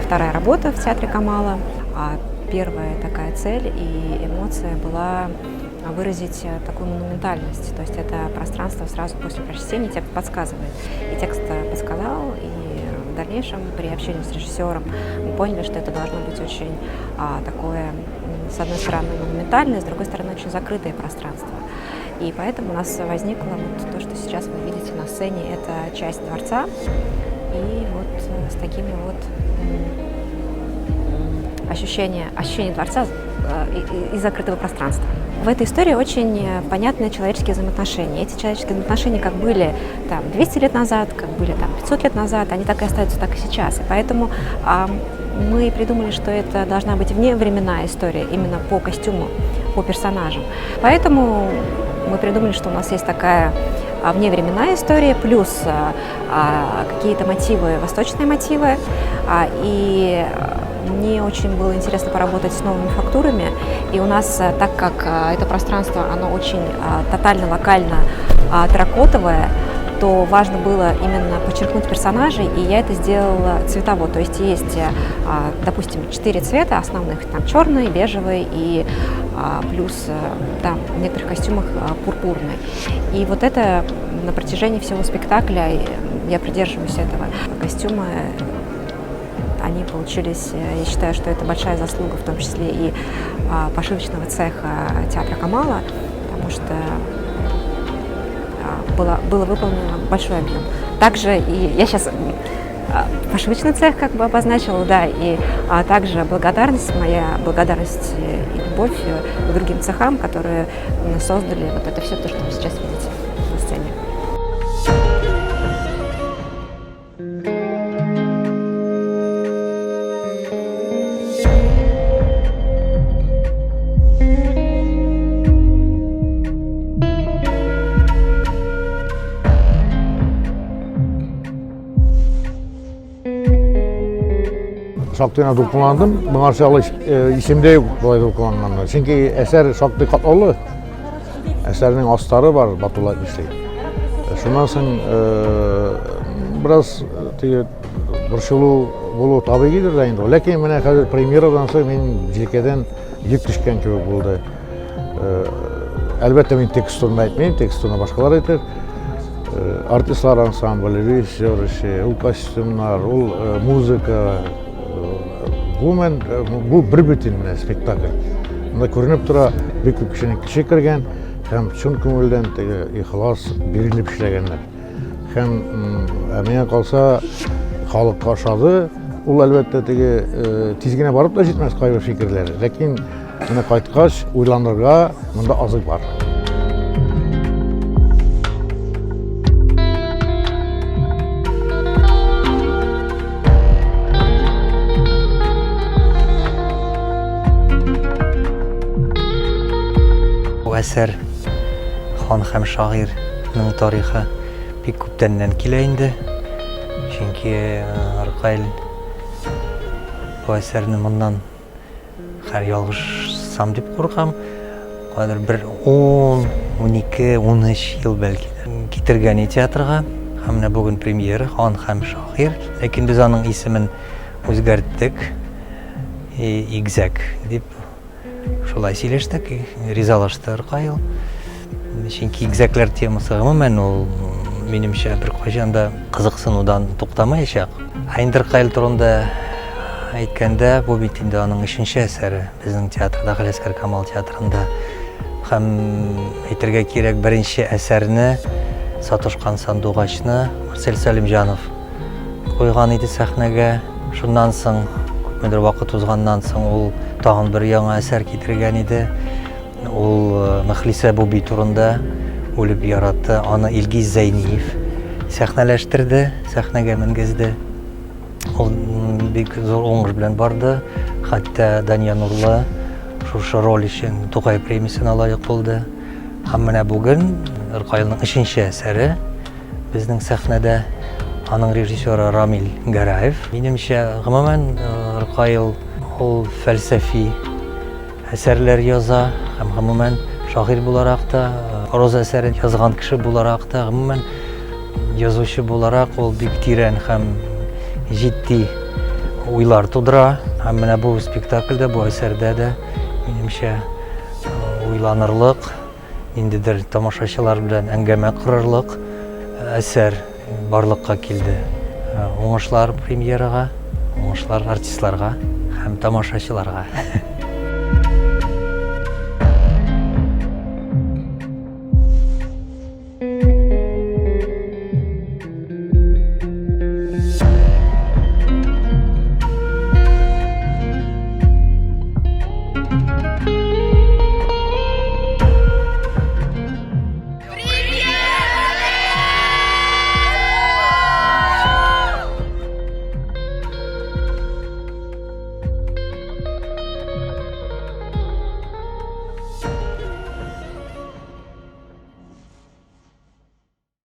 вторая работа в театре Камала. А первая такая цель и эмоция была выразить такую монументальность. То есть это пространство сразу после прочтения текст подсказывает. И текст подсказал, и в дальнейшем при общении с режиссером мы поняли, что это должно быть очень такое, с одной стороны, монументальное, с другой стороны, очень закрытое пространство. И поэтому у нас возникло вот то, что сейчас вы видите на сцене, это часть дворца. И вот с такими вот ощущение дворца и закрытого пространства. В этой истории очень понятны человеческие взаимоотношения. Эти человеческие взаимоотношения как были там 200 лет назад, как были там 500 лет назад, они так и остаются, так и сейчас. И поэтому мы придумали, что это должна быть вневременная история именно по костюму, по персонажам. Поэтому мы придумали, что у нас есть такая вневременная история, плюс какие-то мотивы, восточные мотивы. И мне очень было интересно поработать с новыми фактурами. И у нас, так как это пространство, оно очень тотально, локально терракотовое, то важно было именно подчеркнуть персонажей, и я это сделала цветово. То есть есть, допустим, 4 цвета основных, там черный, бежевый и плюс там в некоторых костюмах пурпурный. И вот это на протяжении всего спектакля, я придерживаюсь этого. Костюмы, они получились, я считаю, что это большая заслуга, в том числе и пошивочного цеха театра Камала, потому что было выполнено большой объем. Также и я щас пошивочный цех как бы обозначила, да, и также благодарность, моя благодарность и любовь к другим цехам, которые создали вот это все, то, что вы сейчас видите на сцене. Шактый гына дулкынландым. Моңарчы алай исемдә юк болай дулкынланганны. Чөнки әсәр шактый катлаулы. Әсәрнең астары бар, Батулла әйтмешли. Шуннан соң бераз теге борчылу булу табигыйдыр да инде. Ләкин менә хәзер премьерадан соң мин җилкәдән йөк төшкән кебек булды. Әлбәттә, мин текст турында әйтмим, текст турында башкалар әйтер. Артистлар ансамбле, режиссер эше, ул костюмнар, ул музыка. Гомумән, бу бер бөтен менә спектакль. Монда күренеп тора, бик күп кешенең көче кергән һәм чын күңелдән теге ихлас бирелеп эшләгәннәр. Һәм миңа калса, халыкка ошады. Ул әлбәттә теге тиз генә барып та җитмәс кайбер фикерләре. Ләкин менә кайткач уйланырга монда азык бар. Бу әсәр хан һәм шагыйрьнең тарихы бик күптәннән килә инде. Чөнки Ркаил бу әсәрне моннан хәр ялгышсам дип куркам, кадер бер 10, 12, 13 ел бәлки китергән театрга. Һәм менә бүген премьера Хан һәм шагыйрь. Ләкин без аның исемен үзгәрттек. Игзәк дип шулай сөйләштек, ризалашты Ркаил. Чөнки игзәкләр темасы гомумән ул минемчә беркайчан да кызыксынудан туктамаячак. Ә инде Ркаил турында әйткәндә, бу бит инде аның өченче әсәре безнең театрда, Галиәсгар Камал театрында. Һәм әйтергә кирәк, беренче әсәрне Сатышкан сандугачны Марсель Сәлимҗанов куйган иде сәхнәгә. Шуннан соң, күпмедер вакыт узганнан соң, ул тагын бер яңа әсәр китергән иде. Ул Мөхлисә Буби турында үлеп яратты. Аны Илгиз Зәйниев сәхнәләштерде, сәхнәгә менгезде. Ул бик зур уңыш белән барды. Хәтта Дания Нурлы шушы роль өчен Тукай премиясенә лаек булды. Һәм менә бүген Ркаилның өченче әсәре безнең сәхнәдә. Аның режиссеры Рамил Гәрәев. Минемчә, гомумән, Ркаил ул фәлсәфи әсәрләр яза һәм гомумән шагыйрь буларак та, проза әсәрен язган кеше буларак та, гомумән язучы буларак ул бик тирән һәм җитди уйлар тудыра. Һәм менә бу спектакльдә, бу әсәрдә дә, минемчә, уйланырлык, ниндидер тамашачылар белән әңгәмә корырлык әсәр барлыкка килде. Уңышлар премьерага, уңышлар артистларга һәм тамашачыларга.